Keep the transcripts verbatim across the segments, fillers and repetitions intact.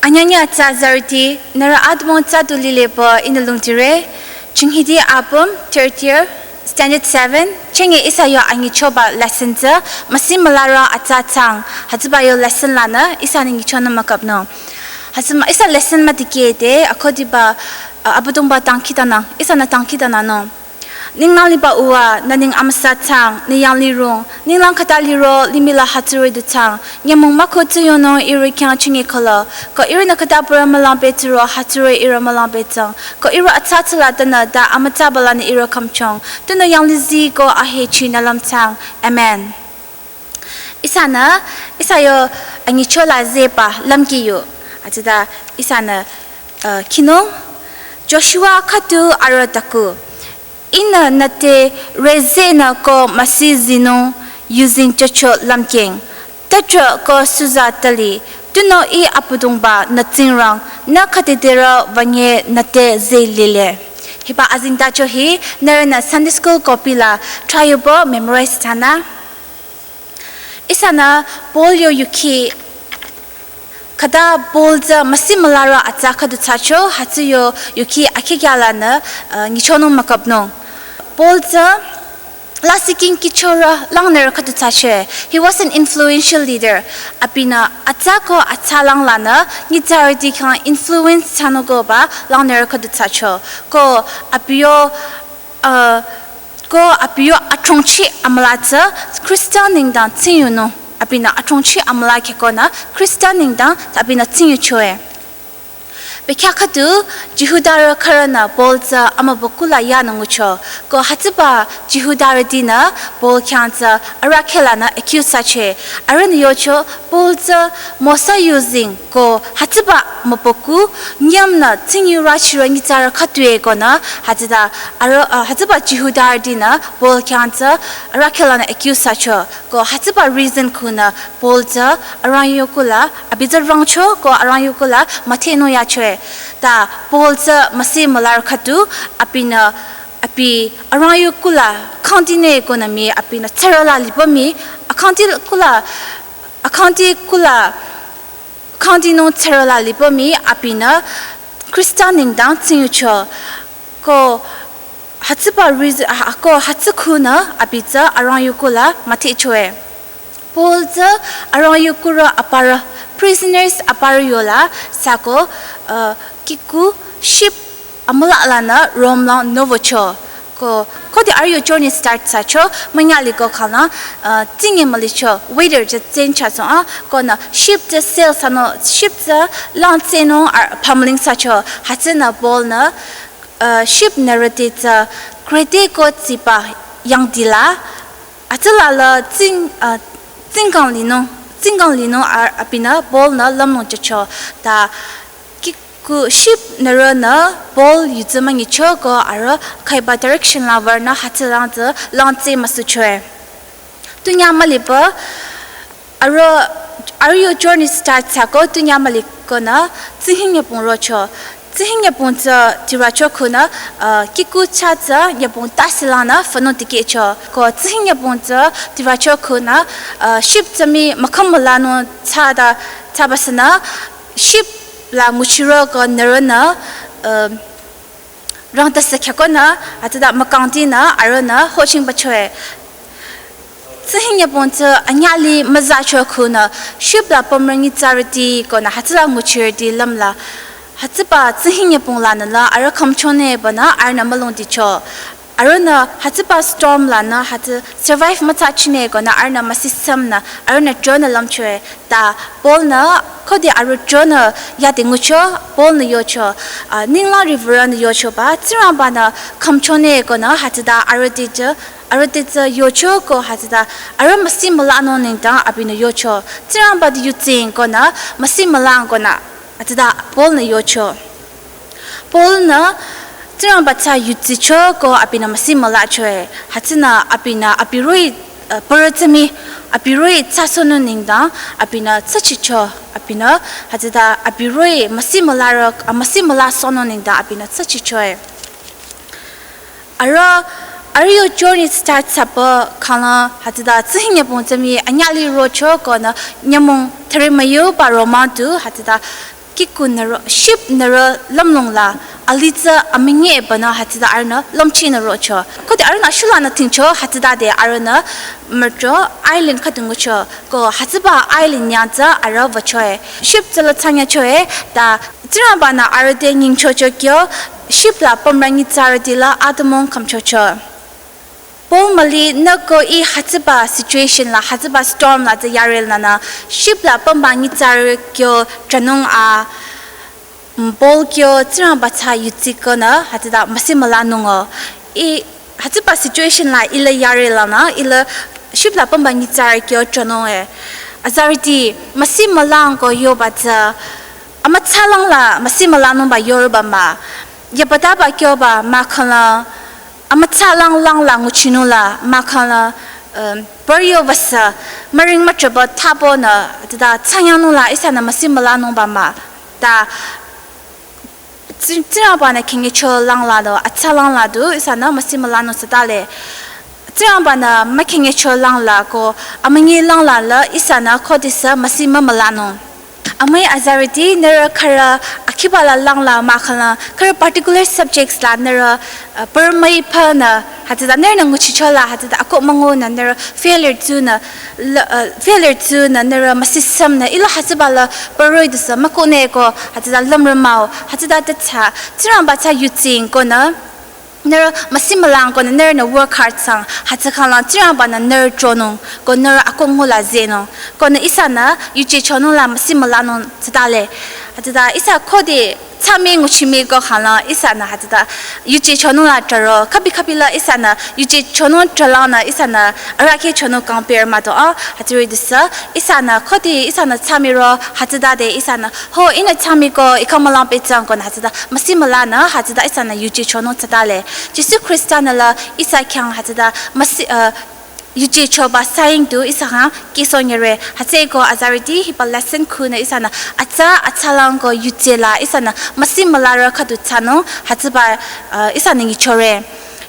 Anyanya tsü zarüti, nührü atümung tsü du lile pü ihnü lümtire, chinghidi apüm, third year, standard seven, chenge ihsa yo anyichoba lesson tsü, müsi mülarü atsa tsang, hütsüba yo lesson lanü, ihsanü nyichonü müküpnung. Hütsüma ihsa lesson müdikehde, akhodiba, a, Abüdongba dangkhidangnang, ihsanü dangkhidangnangnung. Ninglang liba Uwa, nü neng amüsa tsang, nü yanglih rung, ninglang khüta liro, limih la hütsüri du tsang, nyümong mükoh tsuyongnung ihrü khyang chinge khüla, ko ihrünü khüta pürü mülang petsüro, hütsüri ihrü mülang petsang, ko ihrü atsa tsüla tanü ta amütsaba lanü ihrü khümchong, tunüo yanglih zii ko ahechi nü lümtsang. Amen. Ihsanü, ihsa yo anyichola zehba lümkhi yu. Hütsüta ihsanü, uh, khinung, Joshua khüdu arüh taku. Ihnü nüte rezehnü ko müsi zinung yuzeng chocho lümkheng. Tüdrü ko suza tali, tunüo Ih Abüdongba nü Tsingrang, nü khütiterü wünge nüte zeh lile. Hiba azengtacho hi, nührünü Sunday school copy la, try yoba memorize thsanü. Ihsanü Paul yo yukhi khüta Paul tsü müsi mülarü atsa khüdu thsacho, hütsü yo yukhi akhi kyalanü, uh, nyichonung müküpnung. Paul tsü lasih king kihchorü langnürü khüdu thsacho. He was an influential leader. Abinü atsa ko atsa langlanü nyitsarüti khyang influence thsanung koba langnürü khüdu thsacho. Ko abi yo, uh, ko abi yo atrongchi amüla tsü Khrista nengdang tsingyunung. Abinü atrongchi amüla khekonü Khrista nengdang abinü tsingyuchoe. Bekhyah khüdu Jihudarü khürünü Paul tsü amübükuh la yanü ngucho. Ko hütsüba Jihudarütinü Paul khyang tsü arahkheh lanü accuse thsacho. Arühnü yocho Paul tsü Mosa yuzeng ko hütsüba mübükuh nyümnü tsingyurü chirü nyitsarü khütue konü hütsüta arüh, uh, hütsüba Jihudarütinü Paul khyang tsü arahkheh lanü accuse thsacho. Ko hütsüba reason khunü Paul tsü arang yo kuh la, abi tsü rangcho ko arang yo kuh la müthehnung yachoe. Ta Paul tsü müsi mülarü khüdu abinü, abi arang yo kuh la khangdine konü mii abinü tsürüla lipü mii, akhangdi kuh la, akhangdi kuh la khangdinung tsürüla lipü mii abinü Khrista nengdang tsingyucho. Ko hütsüba reason, ah, ko hütsü khunü abi tsü arang yo kuh la müthehchoe. Paul tsü arang yo kuhrü aparü, prisoners aparü yola sako, uh, kihku ship amüla lanü Rome lang nüvocho. Ko khode arüh yo journey start thsacho, münyali ko khala, uh, tsinge mülicho, weather tsü change thsasoh a, konü ship tsü sail thsanung, ship tsü lang tsehnung ar pümling thsacho, hütsünü Paul nü, uh, ship nürüti tsü Krete ko tsiba yangdi la, hütsüla la tsing, uh, tsingkang linung, tsingkang linung ar abinü Paul nü lümnung jücho. Ta kihku ship nürünü Paul yu tsü münyicho ko arüh khaiba direction la würnü hütsülang tsü lang tseh müsuchoe. Tunyah mülipü, arüh, arüh yo journey start thsako tunyah mülikonü tsinghi nyübong rocho. Tsinghi nyübong tsü tirücho khunü, uh, kihku chah tsü nyübong tasilanü fünung tikehcho. Ko tsinghi nyübong tsü tirücho khunü, uh, ship tsü mii mükhüm mülanung thsada thsabasünü ship la nguchiro ko nürünü, uh, rangtase khekonü, hütsüta mükangtinü, arühnü, hochingbachoe. Tsinghi nyübong tsü anyali müzacho khunü, ship la pümrü nyitsarüti konü, hütsüla nguchirüti lümla. Hütsüba tsinghi nyübong lanü la, arüh khümchonü banü, arühnü mülungdicho. Arühnü hütsüba storm lanü, hütsü survive müthsachine konü, arühnü müsisümnü, arühnü jonü lümchoe. Ta Paul nü khode arüh jonü yade ngucho, Paul nü yocho, ah, ninglang riwürünü yochoba, Tsingrangba nü khümchonü konü hütsüta arüh te tsü, arüh te tsü yocho ko hütsüta arüh müsi mülanung nengdang abinü yocho. Tsingrangba te yutsing konü müsi mülang konü hütsüta Paul nü yocho. Paul nü Tsingrangba tsü yutsicho ko abinü müsi mülachoe. Hütsünü abinü abi roh-i, uh, pürü tsü mii, abi roh-i thsasohnung nengdang abinü thsachicho. Abinü hütsüta abi roh-i müsi mülarü, uh, müsi mülasohnung nengdang abinü thsachichoe. Arüh, arüh yo journey start thsapü khala hütsüta tsinghi nyübong tsü mii anyali rocho konü nyümong thüre müyuba romang tu hütsüta Kiku nüro, ship nüro lümlong la, alitsü aminge banü hütsüta arühnü lümchi nüro cho. Khode arühnü shula nü tingcho hütsütade arühnü mürcho island khüdu ngucho. Ko hütsüba island nyangtsü arüh wüchoe. Ship tsüla tsangyachoe, ta Tsingrangba-nü arüh te nyingchocho kyo, ship la pümrü nyitsarüti la atümung khümchocho. Paul müli nü ko ih hütsüba situation la, hütsüba storm la tsü yaril nünü, ship la pümba nyitsarü kyo chanung a, mm, Paul kyo Tsingrangba tsü yudsi konü, hütsüta müsi mülanung o. Ih hütsüba situation la ila yaril lanü, ila ship la pümba nyitsarü kyo chanung e. Azarüti, müsi mülang ko yoba tsü, amütsalang la müsi mülanungba yorüba mah. Yapataba kyoba mahkhang la, amütsalang lang la nguchinung la mahkhang la, um, bürü yo wüsü, müring mütreba thabo nü, tüta tsangyanung la ihsanü müsi mülanungba mah. Ta, tsi-, Tsingrangba-nü khingicho lang la do, atsalang la do, ihsanü müsi mülanung tsütale. Tsingrangba-nü mükhingicho lang la ko, amünyi lang la la, ihsanü khodesü müsi mümülanung. Amüi azarüti nührü khürü akhiba la lang la mahkhang la, khürü particular subjects la nührü, uh, pürü müipa nü, hütsüta nührünü nguchicho la, hütsüta akoh müngu nü nührü failure tsünü, la, uh, failure tsünü nührü müsisüm nü, ila hütsüba la pürü dusü mükoh nü ko, hütsüta lümrü mah-o, hütsüta te tsü, Tsingrangba tsü yutsing konü, nührü müsi mülang konü nührünü work hard thsang, hütsü khang la Tsingrangba-nü nührü chonung, ko nührü akoh ngula zehnung, konü ihsanü yuje chonung la müsi mülanung tsütale. Hütsüta ihsa khode tsami nguchimi ko khang la ihsanü hütsüta yuje chonung la traro, kabi kabi la ihsanü yuje chonung tralang nü ihsanü arahkheh chonung compare mah do a, hütsüri dusü, ihsanü khode ihsanü tsami ro, hütsütade ihsanü ho, ihnü tsami ko, ih khyang mülang pehjüng konü hütsüta müsi mülanü, hütsüta ihsanü yuje chonung tsütale. Jisu Khrista-nü la ihsa khyang hütsüta müsi, uh, yuje choba saying tu ihsa khyang kihsoh nyire. Hütsüeko azarüti hiba lesson khunü ihsanü atsa, atsalang ko yuje la ihsanü müsi mülarü khüdu thsanung hütsüba, uh, ihsanü nyichore.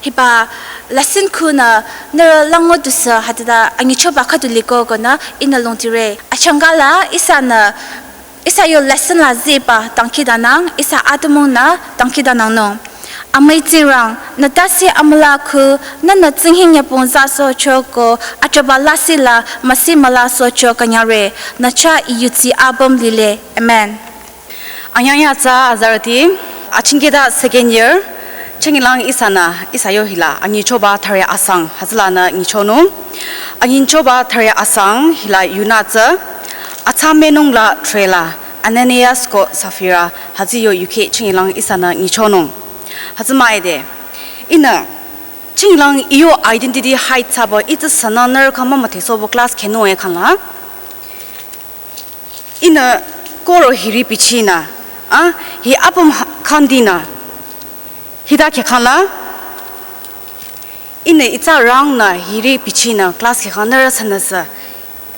Hiba lesson khunü nührü lango dusü hütsüta anyichoba khüdu liko konü ihnü longtire. Achangka la ihsanü ihsa yo lesson la ziba dangkhidangnang, ihsa atümungnü dangkhidangnangnung. Amüi Tsingrang, nü tase amüla khu, nühnü tsingdhing yapung zasohcho ko, atraba lasih la müsi mülasohcho künyangre, nü chah ih yudsi apüm lile. Amen. Anyangya tsü azarüti, achingkehta second year, chingilang ihsanü, ihsa yo hila, anyichoba thüre asang, hütsülanü nyichonung. Anyichoba thüre asang, hila yunü tsü, atsa menung la trela, Ananias ko Safira, hütsü yo yukheh chingilang ihsanü nyichonung. Hütsü müide, ihnü, chingilang iyo identity hide thsaba, ih tsü sünang nührü khyang mümüdhesohba class khenung e khang la. Ihnü koro hiri bichinü, ah, hi apüm ha-, khandinü. Hita khe khang la. Ihnü ih tsü rangnü hiri bichinü class khe khang nührü sünüsü.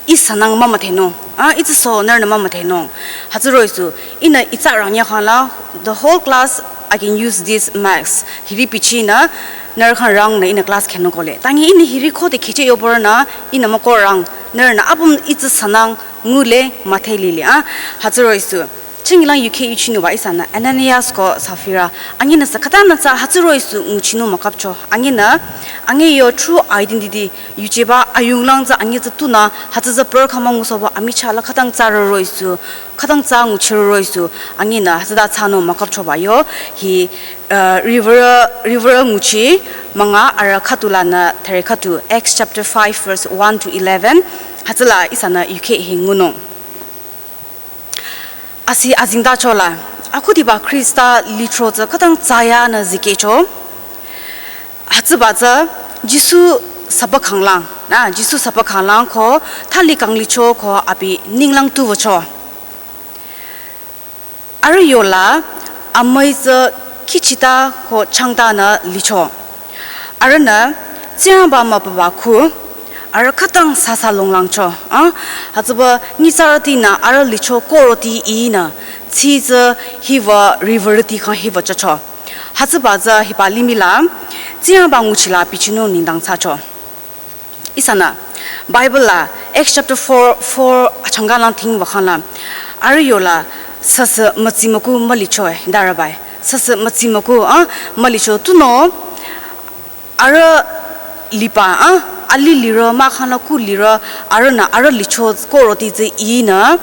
Ih sünang mümüdhenung. Ah, ih tsü sünang nührünü mümüdhenung. Hütsü roh-i sü, ihnü ih tsü rangya khang la, the whole class, I can use this mask. Hiri bichinü, nührü khyang rangnü ihnü class khenung kohle. Tangi ihnü hiri khode khehcheh yoba nü, ihnü müko rang, nührünü apüm ih tsü sünang, ngule müdhe lile, ah, hütsü roh-i sü. Chingilang yukheh yuchinuba ihsanü Ananias ko Safira. Anginü sü khütanü tsü hütsü roh-i sü nguchinung mükapcho. Anginü, angi yo true identity yujeba ayunglang tsü angi tsü tunü hütsü tsü pür khama ngusohba amichah la khütang tsü roh-i sü. Khütang tsü nguchiro roh-i sü. Anginü hütsüta thsanung mükapchoba yo. Hi, uh, riwürü, riwürü nguchi münga arüh khüdu lanü thüre khüdu. Acts chapter five verse one to eleven. Hütsüla ihsanü yukheh hi ngunung. Asi azengtacho la, akhudiba Khrista lithro tsü khütang tsüyanü zikehcho. Hütsüba tsü Jisu süba khanglang, na, Jisu süba khanglang ko thali kang licho ko abi ninglang tuwücho. Arüh yola amüi tsü kihchita ko changtanü licho. Arühnü Tsingrangba mübüba khu, arüh khütang sasa longlangcho, ah, hütsüba nyitsarütinü arüh licho koroti inü, tsi tsü hiwü riwürüti khyang hiwü chocho. Hütsüba tsü hiba limih la, Tsingrangba nguchila bichinung nengdang thsacho. Ihsanü, Bible la, Acts chapter four, four achangka lang thingwü khang la, arüh yola, Süsü mütsi müku mülichoe, darabai. Süsü mütsi müku, ah, mülicho tunüo, arüh liba, ah, alih lirü, mahkhang la ku lirü, arühnü, arüh licho ko roti tsü inü,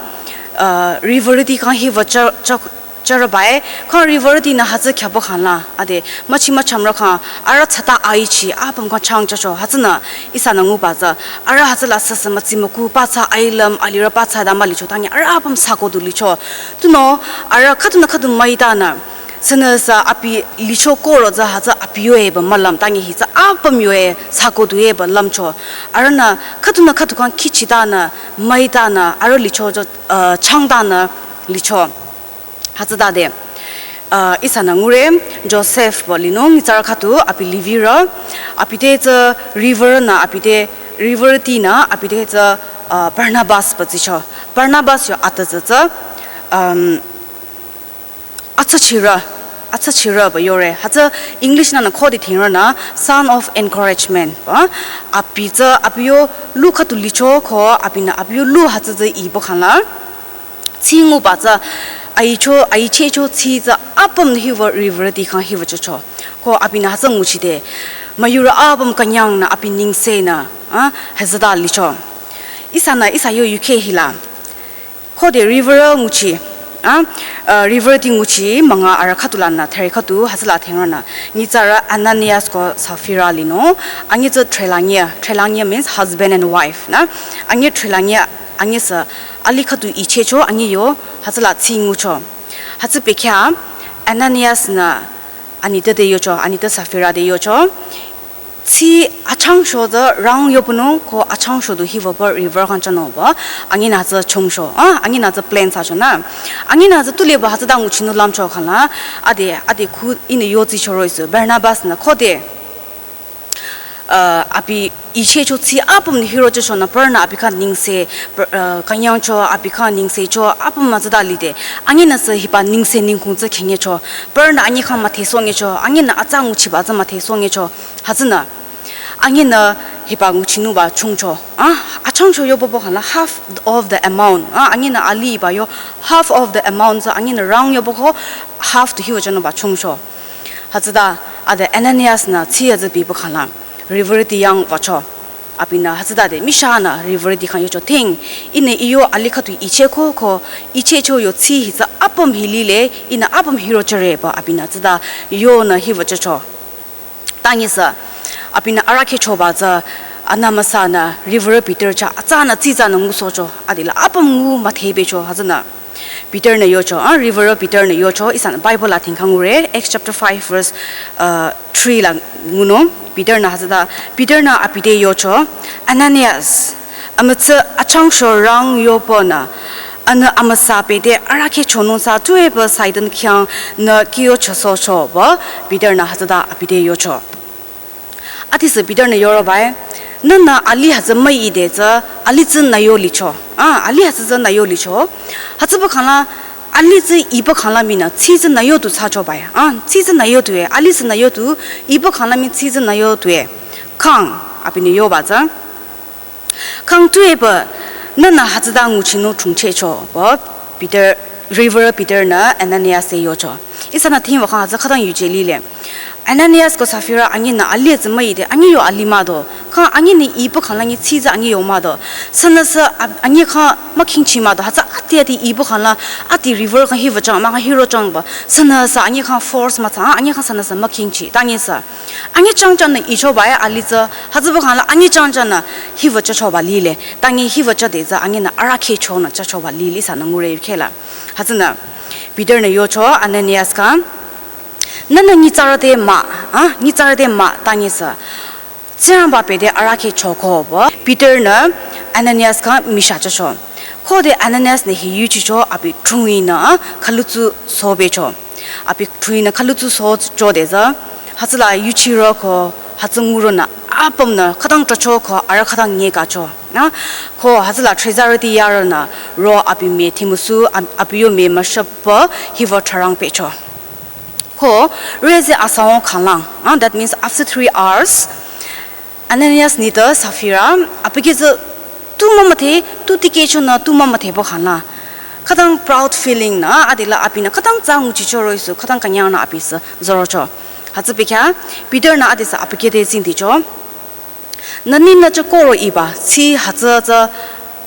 ah, riwürüti khyang hiwü chah, chah, chahrabai, khyang riwürütinü hütsü khyapü khangla, ade, müchi müchamrü khyang, arüh thsata aichi, apüm khyang changchacho, hütsünü, ihsanü nguba tsü, arüh hütsüla süsü mütsi müku, pathsa ailüm, alirü pathsa da mülicho, tangi, arüh apüm sako du licho. Tunüo, arüh khüdunü khüdu müitanü, sünüsü abi licho ko ro tsü hütsü abi yoe ba mülüm, tangi hi tsü apüm yoe, sako du ye ba lümcho. Arühnü, khüdunü khüdu khyang khichitanü, müitanü, arüh licho jo, uh, changtanü, licho. Hütsütade, ah, ihsanü ngure, Joseph ba linung, nyitsarü khüdu, abi Levirü, abi te tsü riwürünü, abi te riwürütinü, abi te tsü, ah, Barnabas ba tsicho. Barnabas yo atü tsü tsü, um, atsachirü, atsachirü ba yore. Hütsü English nünü khode thingrünü, son of encouragement ba. Abi tsü, abi yo lu khüdu licho ko, abinü abi yo lu hütsü tsü iba khangla. Tsi nguba tsü, aicho, aichehcho tsi tsü apüm hiwü riwürüti khyang hiwü chahcho. Ko abinü hütsü nguchide, müyurü apüm künyangnü abi nengsenü, ah, hütsüta licho. Ihsanü, ihsa yo yukheh hila. Khode riwürü nguchi, ah, uh, riwürüti nguchi, münga arüh khüdu lanü, thüre khüdu, hütsüla thingrünü. Nyitsarü Ananias ko Safira linung, anyi tsü threlangi, threlangi means husband and wife, na. Anyi threlangi, anyi sü, alih khüdu ichehcho, anyi yo, hütsüla tsi ngucho. Hütsü pekya, Ananias nü, anitpü te yocho, anitpü Safira te yocho. Tsi achangsho tsü rang yopünung ko achangsho du hiwü ba riwürü khyang chanung ba, anginü tsü chungcho, ah, anginü tsü plan thsacho na. Anginü tsü tule ba hütsüta nguchinung lümcho khangla, ade, ade khu ihnü yo tsicho roh-i sü, Barnabas nü khode, uh, abi ichehcho tsi apümnü hirochehcho nü parünü abi khyang nengse, par-, uh, künyangcho, abi khyang nengsecho, apüm mütsüta lide. Anginü sü hiba nengse ningkung tsü khenyecho, parünü anyi khyang müdhesohnyücho, anginü atsa nguchiba tsü müdhesohnyücho, hütsünü. Anginü hiba nguchinungba chungcho. Ah, achangsho yoba ba khangla half of the amount. Ah, anginü alih ba yo half of the amount tsü anginü rang yoba ko half du hiwü chanungba chungcho. Hütsüta, ade Ananias nü tsi hütsü biba khangla, riwürüti yang wücho. Abinü hütsütade, michahnü riwürüti khyang yocho ting, ihnü iyo alih khüdu ichehko ko, ichehcho yo tsi hi tsü apüm hi lile, ihnü apüm hirochehre ba, abinü hütsüta yonü hiwü chahcho. Tangi sü, abinü arahkheh choba tsü, anü müsanü, riwürü Peter chah, atsanü tsi tsünü ngusohcho, adila apüm ngu müdhebecho, hütsünü. Peter nü yocho, ah, riwürü Peter nü yocho, ihsanü Bible la tingkhang ngure, Acts chapter five verse, uh, three la ngunung, Peter nü hütsüta, Peter nü abi te yocho, Ananias, amütsü achangsho rang yopünü, anü amüsa pede arahkheh chonung sü tuepü Satan khyang nü kyo chasohcho ba, Peter nü hütsüta abi te yocho. Adisü Peter nü yorobai, nünü alih hütsü müide tsü, alih tsü nü yo licho. Ah, alih hütsü tsü nü yo licho. Hütsüba khangla, alih tsü iba khangla mii nü, tsi tsü nü yo du thsachobai. Ah, tsi tsü nü yo due, alih tsü nü yo du, iba khangla mii tsi tsü nü yo due. Kang, abinü yoba tsü. Kang tuepü, nünü hütsüta nguchinung chungchehcho ba, Peter, riwürü Peter nü Ananias te yocho. Ihsanü tingwü kang hütsü khütang yuje lile. Ananias ko Safira anyinü alih tsü müide, anyi yo alih mah do. Kang anyinü iba khangla nyi tsi tsü anyi yo mah do. Sünüsü ab-, anyi khyang mükhingchi mah do. Hütsü ati ati iba khangla, ati riwürü khyang hiwü chang, mah khyang hiro chang ba. Sünüsü anyi khyang force müthsa, anyi khyang sünüsü mükhingchi. Tangi sü. Anyi changchanü ichoba ya alih tsü, hütsüba khangla anyi changchanü hiwü chachoba lile. Tangi hiwü chade tsü anyinü arahkheh chonü chachoba lile ihsanü ngure yukheh la. Hütsünü Peter nü yocho Ananias khyang, nünü nyitsarü te mah, ah, nyitsarü te mah tangi sü. Tsingrangba pede arahkheh choko ba. Peter nü Ananias khyang michah chacho. Khode Ananias nü hi yuchicho abi thungi nü khülutsü sobecho. Abi thungi nü khülutsü sochode tsü, hütsüla yuchirü ko hütsü ngurünü apümnü khütang trahcho ko arüh khütang nyekacho. Na, ko hütsüla thrizarüti yarünü ro abi me thimüsu, ab-, abi yo me müshüpü hiwü thrarang pehcho. Ko rüzi asang khanglang, ah, that means after three hours, Ananias nitpü Safira, abi kih tsü tu mümüdhe, tu tikehchonü tu mümüdheba khangla. Khütang proud feeling nü, adila abinü khütang tsü nguchicho roh-i sü, khütang künyangnü abi sü zorocho. Hütsü bekhyah, Peter nü adesü abi khyede tsingdhicho. Nü ni nü chah koro iba, tsi hütsü tsü,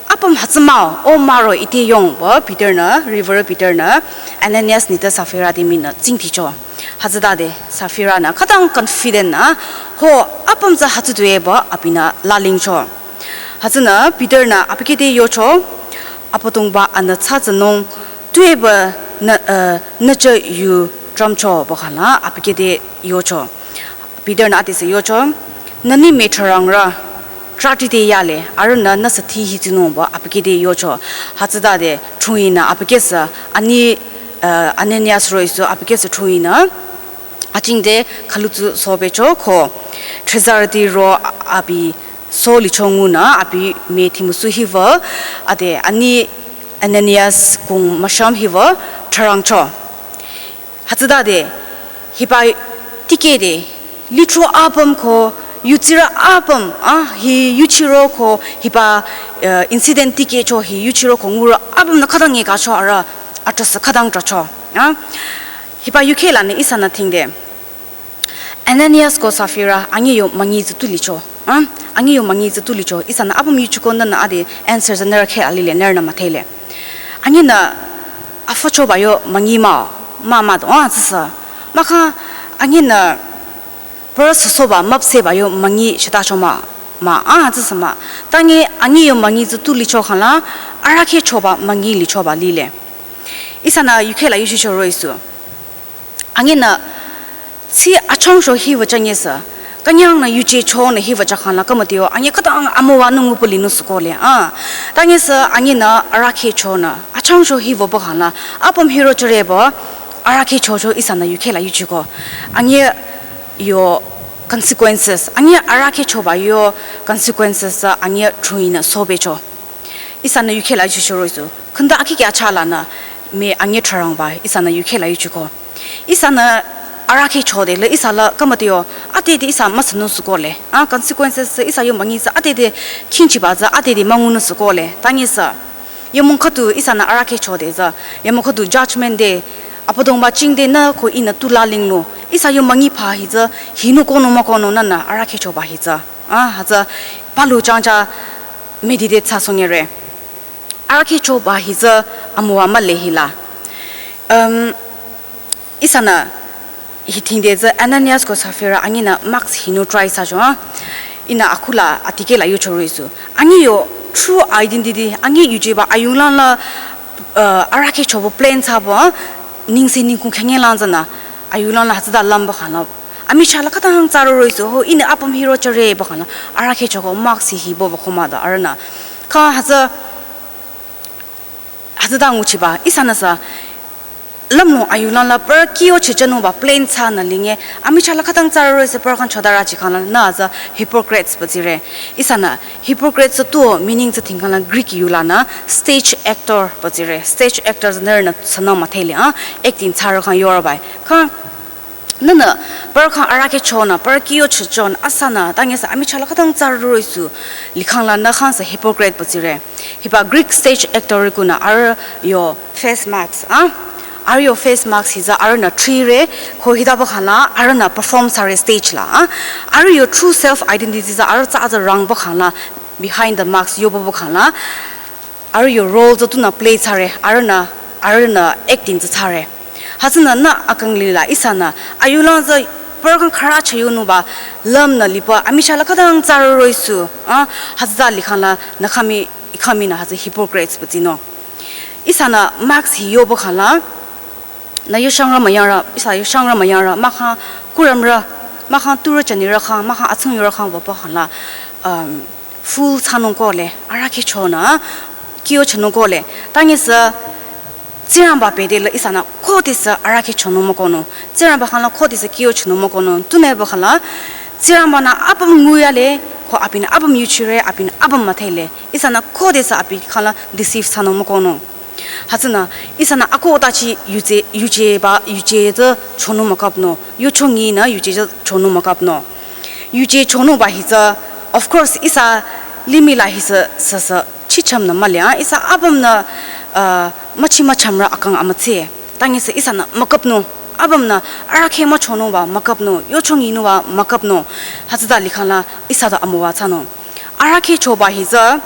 apüm hütsü mah-o, o mah ro ite yongba, Peter nü, Reverend Peter nü, Ananias nü te Sapphira te minü tsingdhicho. Hütsütade, Sapphira nü, khütang confident nü, ho, apüm tsü hütsü tueba, abinü lalingcho. Hütsünü Peter nü abi khyede yocho, Abüdongba anü thsatsünung tuepü nü, eh, nü chah yu tramcho pü khangla abi khyede yocho. Peter nü adesü yocho, nü ni me thrarangrü, trati te yale, arühnü nüsü thi hitsinung pü abi khyede yocho. Hütsütade, thunginü abi khyesü, ani, eh, Ananias roh-i sü abi khyesü thunginü, achingde khülutsü sobecho ko, thrizarüti ro abi so licho ngunü abi me thimüsu hiwü, ade ani Ananias kung müsham hiwü thrarangcho. Hütsütade, hiba tikehde, lithro apüm ko, yutsirü apüm, ah, hi yuchiro ko, hiba, eh, incident tikehcho hi yuchiro ko ngurü apümnü khütang ngekacho arüh, atrasü khütang tracho, ah. Hiba yukheh lanü ihsanü thingde. Ananias ko Sapphira, anyi yo münyi tsü tu licho. Ah, anyi yo münyi tsü tu licho. Ihsanü apüm yuchiko nünü ade answer tsü nührü kheh alile, nührünü müdhele. Anyinü afüchoba yo münyi mah, mah mah do, ah, tsüsü. Mahkhang, anyinü pürü süsoba, müpsehba yo münyi shitacho mah, mah, ah, tsüsü mah. Tangi anyi yo münyi tsü tu licho khangla, arahkheh choba münyi lichoba lile. Ihsanü yukheh la yuchicho roh-i sü. Anyinü, tsi achangsho hiwü chanyesü, künyangnü yuje chonü hiwü chakhangla kümütio, anyi khütang amüwa nü ngupu linung sükole, ah. Tanyesü anyinü arahkheh chonü, achangsho hiwü pü khangla, apüm hiro chürepü, arahkheh chocho ihsanü yukheh la yuchiko. Anyi yo consequences, anyi arahkheh choba yo consequences tsü anyi thunginü sobecho. Ihsanü yukheh la yuchicho roh-i sü. Khünta akhi kya cha lanü me anyi thrarangba, ihsanü yukheh la yuchiko. Ihsanü arahkheh chode le ihsa la kümütio, adede ihsa müsünung sükole. Ah, consequences tsü ihsa yo münyi tsü adede khingchiba tsü adede müngunung sükole. Tanyesü. Yamung khüdu ihsanü arahkheh chode tsü. Yamung khüdu judgment day. Abüdongba chingde nü ko ihnü tu lalingnung. Ihsa yo münyi pha hi tsü, hinung konung mükonung nünü arahkheh choba hi tsü. Ah, hütsü palu changcha meditate thsasohnyire. Arahkheh choba hi tsü amüwa mühle hila. Um, ihsanü hi thingde tsü Ananias ko Sapphira anyinü mask hinung try thsacho, ah. Ihnü akhula atikeh la yucho roh-i sü. Anyi yo true identity, anyi yujeba ayunglang la, uh, arahkheh choba plan thsaba, ah. Nengse nengkung khenye lang tsünü, ayunglang la hütsüta lümba khangla. Amichah la khütang tsürü roh-i sü, ho ihnü apüm hiro chüre pü khangla, arahkheh choko mask hi hibo pü khoma da arühnü. Kha hütsü, hütsüta nguchiba, ihsanüsü, lümlong ayunglang la pürü kyo chechanungba plan thsanü linge, amichah la khütang tsürü roh-i sü pürü khyang chodarü chi khangla, nü tsü hypocrites pü tsire. Ihsanü, hypocrites tsü tu meaning tsü thing khangla Greek yu lanü, stage actor pü tsire. Stage actor tsü nührünü sünü müdhele, ah, acting thsarü khyang yorübai. Kha, nünü, pürü khyang arahkheh chonü, pürü kyo chechonü, asünü, tanyesü, amichah la khütang tsürü roh-i sü, likhang lanü khyang sü hypocrite pü tsire. Hiba Greek stage actor kunü, arüh yo face mask, ah? Arüh yo face mask hi tsü arühnü thrire, ko hitapü khangla, arühnü perform thsare stage la, ah? Arüh yo true self identity tsü arüh tsü aza rangpü khangla, behind the mask yopü khangla, arüh yo role tsü tunü play thsare, arühnü, arühnü acting tsü thsare. Hütsünü nü akang lila ihsanü, ayunglang tsü pürü khyang khürü cheyonungba lümnü lipü, amichah la khütang tsürü roh-i sü, ah, hütsüta likhang la, nü khami, ih khami nü hütsü hypocrites pü tsinung. Ihsanü mask hi yopü khangla, nü yoshangrü müyangrü, ihsa yoshangrü müyangrü, mahkhang kurümrü, mahkhang turü chanirü khyang, mahkhang atsung yorü khyang wüpü khangla, um, fool thsanung kohle, arahkheh chonü, kyo chanung kohle. Tanyesü, Tsingrangba bete la ihsanü khodesü arahkheh chonung mükohnung. Tsingrangba khangla khodesü kyo chanung mükohnung. Tunüpü khangla, Tsingrangba-nü apüm nguyale, ko abinü apüm yuchire, abinü apüm müdhele. Ihsanü khodesü abi khangla deceive thsanung mükohnung. Hütsünü, ihsanü akoh tachi yuje, yujeba, yuje tsü chonung mükapnung, yuchonginü yuje tsü chonung mükapnung. Yuje chonungba hi tsü, of course, ihsa limih la hi sü, sü, sü, chichamnü mühle, ah, ihsa apümnü, uh, müchi müchamrü akang amütsi. Tangi sü ihsanü müküpnung. Apümnü arahkheh müchonungba müküpnung. Yochonginungba müküpnung. Hütsüta likhangla ihsa du amüwa thsanung. Arahkheh choba hi tsü,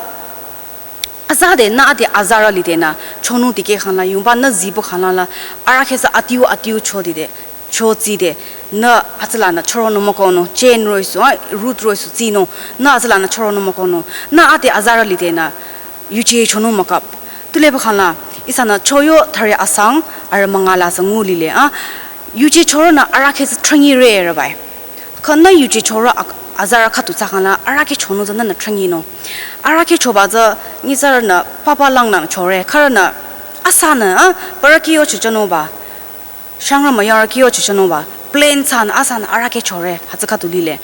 aza de nü ade azarü lidenü chonung dikeh khangla, yungba nü zibu khangla la, arahkheh sü adiu adiu chodide, chotside, nü hütsülanü choronung mükohnung, chain roh-i sü, ah, root roh-i sü tsinung, nü hütsülanü choronung mükohnung, nü ade azarü lidenü, yuje chonung müküp. Tulebu khangla, ihsanü choyo thüre asang, arüh münga la sü ngu lile, ah, yuje choronü arahkheh sü trangi re rübai. Kha nü yuje chorü ak-, azarü khüdu thsakhangla, arahkheh chonung tsü nünü tranginung. Arahkheh choba tsü nyitsarünü papa langnang chore, khürünü asanü, ah, parü kyo chichanungba, shangrü müyarü kyo chichanungba, plain thsanü asanü arahkheh chore, hütsü khüdu lile.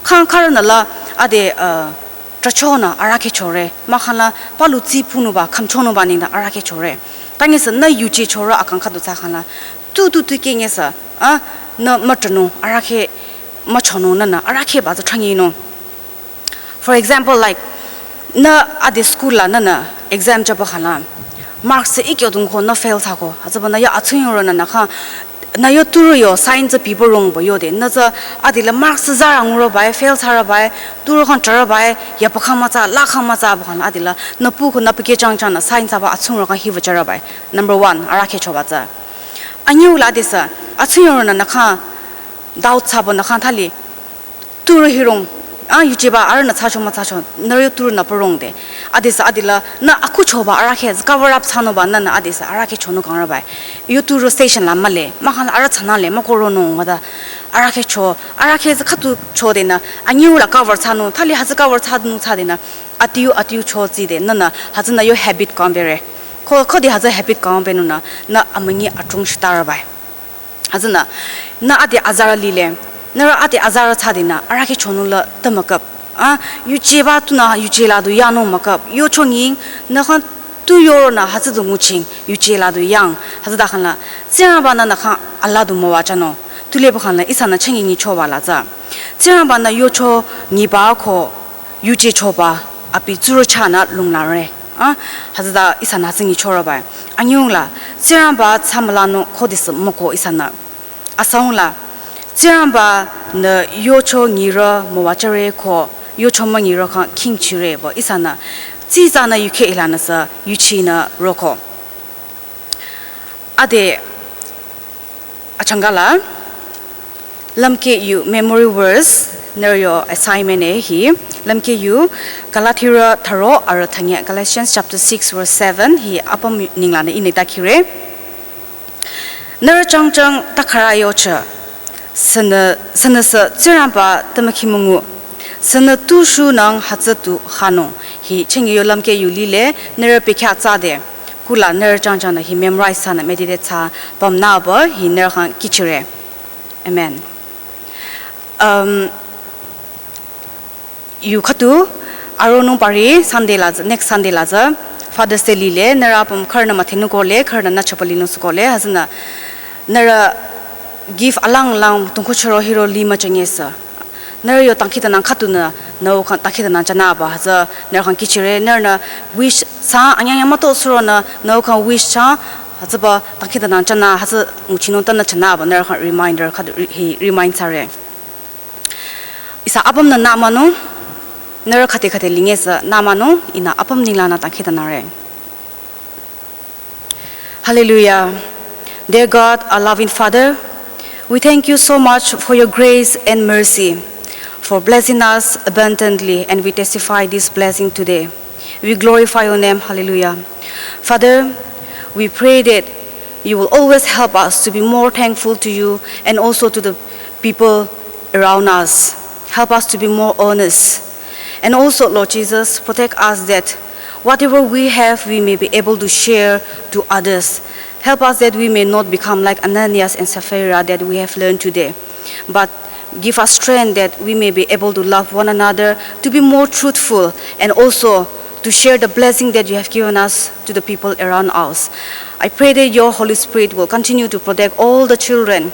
Kha khürünü la, ade, uh, trachonü arahkheh chore, mahkhangla palu tsi punungba, khümchonungba nengdang arahkheh chore. Tangi sü nü yuje chorü akang khüdu thsakhangla, tu tu tu kenge sü, ah, nü mütranung, arahkheh müchonung nünü, arahkhehba tsü tranginung. For example, like, nü ade school la nünü exam jüba khangla, marks sü ikyo dungko nü fail thsako, hütsüba nü yo atsung yoro nünü kha, nü yo turu yo sign tsü bibo rongba yode, nü tsü adila marks sü zarü ngurübai, fail thsarübai, turu khang trarübai, yapa khang mütsa, la khang mütsa ba khangla adila, nü puko nü pike chang changnü sign thsaba atsung ro khang hiva charübai. Number one, arahkheh choba tsü. Anyiu la ade sü, atsung yoro nünü kha, doubt thsabo nü kha thali, turu hirong, ah, yujeba arühnü thsacho müthsacho, nührü yo turu nü pürongde. Ade sü adila, nü akhu choba arahkheh, cover up thsanungba nünü ade sü arahkheh chonung kangrübai. Yo turu station la mühle, mahkhang arüh thsanangle, mükoronung mada. Arahkheh cho, arahkheh sü khüdu chodenü, anyiu la cover thsanung, thali hütsü cover thsanung thsadenü, adiu, adiu chotside, nünü, hütsünü yo habit kangpere. Kho, khode hütsü habit kangpenungnü, nü amünyi atrung shitarübai. Hütsünü, nü ade azarü lile, nührü ade azarü thsadenü, arahkheh chonung la tümüküp. Ah, yujeba tunü yuje la du yanung müküp. Yochonging, nü kha tu yoronü hütsü du nguching, yuje la du yang. Hütsüta khangla, Tsingrangba-nü nü kha ala du müwajünung. Tulebu khangla, ihsanü chengi nyichoba la tsü. Tsingrangba-nü yochongiba ko yuje choba abi tsurü chahnü lunglare. Ah, hütsüta ihsanü hütsü nyichorübai. Anyiu la, Tsingrangba thsamülanung khode sü müko ihsanü. Asaung la, Tsingrangba-nü yochongirü müwajüre ko yochomüngirü khyang khingchire ba ihsanü. Tsitsanü yukheh ilanü sü yuchinü roko. Ade achangka la, lümkeh yu memory verse, nührü yo assignment e hi, lümkeh yu Galatirü tharo arüh thünye, Galatians chapter six verse seven, hi apüm ninglanü ihnü dakhire. Nührü jangjang takhürü yochah, sünü, sünüsü Tsingrangba tümükhimüngu, sünü tu shunang hütsü tu hanung, hi chengi yo lümkeh yu lile, nührü bekhyah thsade, kula nührü jangjangnü hi memorize thsanü meditate thsa pümnüba hi nührü khyang kihchire. Amen. Um, yu khüdu, aronung pari Sunday la tsü, next Sunday la tsü, Father's Day lile, nührü apüm khürünü müdhenung kohle, khürünü nüchapü linung sü kohle, hütsünü, nührü gift alang alang tungkhu chüro hiro li müchangesa. Nührü yo dangkhidangnang khüdunü, nüu khyang dangkhidangnang jünüba, hütsü nührü khyang kihchire, nührünü wish thsa, anyang anyang müto suronü, nüu khyang wish thsa, hütsüba dangkhidangnang jünü, hütsü nguchinung tanü jünüba, nührü khyang reminder khüdu ri-, hi remind thsare. Ihsa apümnü nümanung, nührü khüde khüde lingesa nümanung, ihnü apüm ninglanü dangkhidangnangre. Hallelujah. Dear God, our loving Father, we thank you so much for your grace and mercy, for blessing us abundantly, and we testify this blessing today. We glorify your name. Hallelujah. Father, we pray that you will always help us to be more thankful to you and also to the people around us. Help us to be more honest. And also, Lord Jesus, protect us that whatever we have, we may be able to share to others. Help us that we may not become like Ananias and Sapphira that we have learned today, but give us strength that we may be able to love one another, to be more truthful, and also to share the blessing that you have given us to the people around us. I pray that your Holy Spirit will continue to protect all the children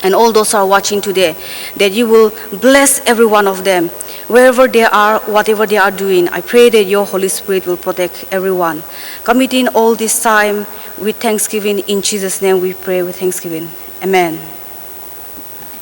and all those who are watching today, that you will bless every one of them, wherever they are, whatever they are doing. I pray that your Holy Spirit will protect everyone. Committing all this time with thanksgiving, in Jesus' name we pray with thanksgiving. Amen.